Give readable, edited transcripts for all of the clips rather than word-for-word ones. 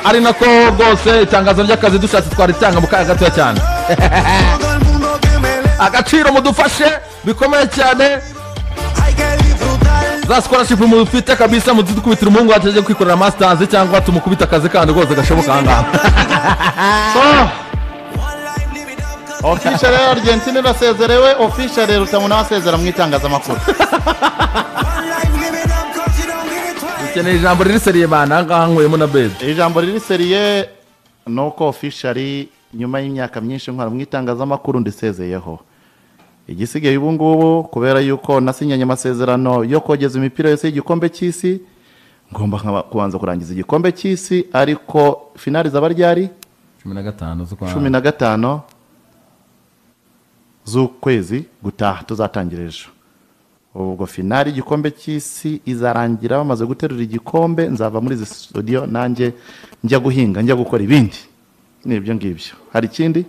Ari nako rwose itangazo ry'akazi dushatse twaritanga mu kanya gatoya cyane. Agaciro mudufashe bikomeye cyane, za scholarship mufite kabisa muzidukubitira umuhungu wacu ajye kwikorera masters, cyangwa tumukubita akazi kandi rwose gashoboka ahangaha. So official rero, Argentina irasezerewe official. Rero Rutamu nawe asezera mu itangazamakuru. Dukeneye ijambo riri sérieux bana, ahangaha nkuyemo na bed. Ijambo riri sérieux ni uko official, nyuma y'imyaka myinshi nkora mu itangazamakuru, ndisezeyeho. Igisigaye ubu ngubu, kubera yuko nasinyanye amasezerano yo kogeza imipira yose y'igikombe cy'isi, ngomba kubanza kurangiza igikombe cy'isi. Ariko finali zaba ryari? 15 z'ukwa 15 z'ukwezi gutaha, tuzatangira ejo. Ubwo finali y'igikombe cy'isi izarangira bamaze guterura igikombe, nzava muri izi studio nanjye njya guhinga, njya gukora ibindi. Ni ibyo ngibyo. Hari ikindi?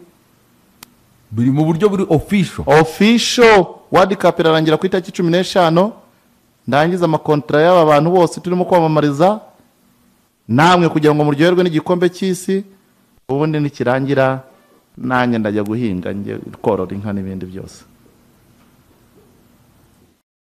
Biri mu buryo buri official. Official, World Cup irarangira ku itariki 15, ndangiza amakontara y'aba bantu bose turimo kwamamariza namwe kugira ngo muryoherwe n'igikombe cy'isi. Ubundi nikirangira nanjye ndajya guhinga, njye korora inka n'ibindi byose.